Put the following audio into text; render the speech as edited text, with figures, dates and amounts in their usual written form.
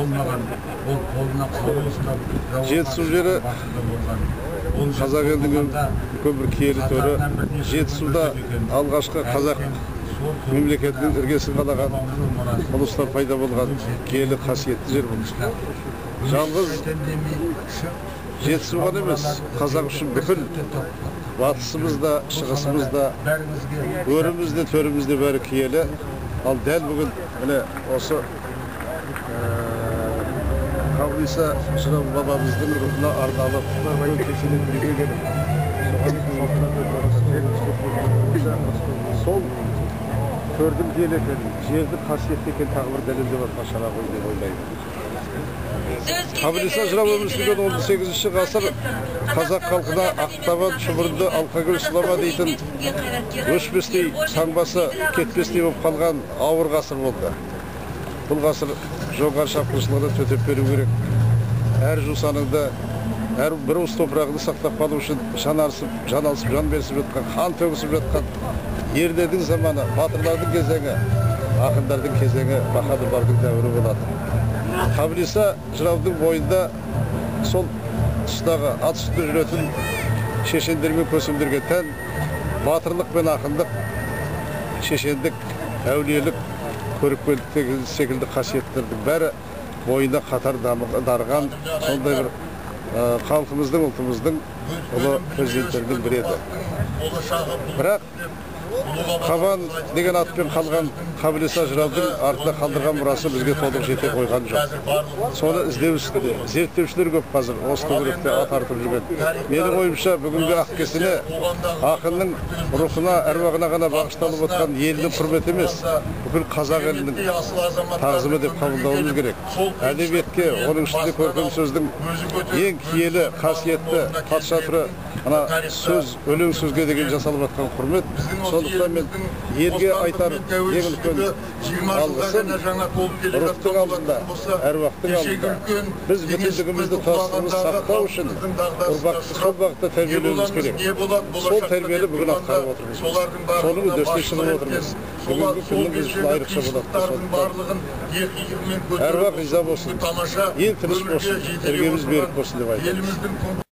Болмаған, ол қолына қару ұстап, Жетісу жері қазақ елінің үлкен бір киелі төрі. Жетісуда алғашқы қазақ мемлекетінің іргесін қалаған ұлыстар пайда болған киелі қасиетті жер бұл. Жалғыз Жетісу ғана емес, қазақ үшін бүкіл батысымыз да, шығысымыз да, өріміз де, төріміз де бәрі киелі. Ал дәл бүгін міне осы Қабылиса жырау бабамыздың рухына арналып кешенді дүниеге келіп, сол төрдің киелі екенін, жердің қасиетті екенін тағы бір дәлелдеп жатқан шара ғой деп ойлаймын. Қабылиса жырау өмір сүрген 18 ғасыр қазақ халқына ақтабан шұбырынды алқакөл сұлама дейтін өшпестей таңбасы кетпестей болып қалған ауыр ғасыр болды. Бұл ғасыр жоңғар шапқыншылығына төтеп беру керек. Әр жусаныңды, әр бір уыс топырағыңды сақтап қалу үшін жан алысып, жан алысып, жан берісіп жатқан, қан төгісіп жатқан ерлердің заманы, батырлардың кезеңі, ақындардың кезеңі, баһадүрлардың дәуірі болады. Қабылиса жыраудың бойында сол тұстағы ат үстінде жүретін шешендер мен көсемдерге тән батырлық пен ақындық, шешендік, әулиелік, көріпкелдік секілді қасиеттердің бәрі бойында қатар дарыған сондай бір халқымыздың, ұлтымыздың ұлы перзенттерінің бірі еді. Бірақ Қабан деген атпен қалған Қабылиса жыраудың артында қалдырған мұрасы бізге толық жете қойған жоқ. Соны іздеу үстінде зерттеушілер көп қазір осы төңіректе ат артып жүрген. Менің ойымша, бүгінгі ақкесене ақынның рухына, әруағына ғана бағышталып отқан елінің құрметі емес, бүкіл қазақ елінің тағзымы деп қабылдауымыз керек. Әдебиетке, оның ішінде көркем сөздің ең киелі, қасиетті патша түрі мына сөз, өлең сөзге деген жасалып жатқан құрмет. Сондықтан мен елге айтар ең үлкен алғысым рухтың алдында, әруақтың алдында біз бүтіндігімізді, тұтастығымызды сақтау үшін ұрпақты сол бағытта тәрбиелеуіміз керек. Сол тәрбиені бүгін атқарып отырмыз, соның үдесіне шығып отырмыз. Бүгінгі күннің біз үшін айрықша болады. Сондықтан әруақ риза болсын, ел тыныш болсын, іргеміз берік болсын деп айтамыз.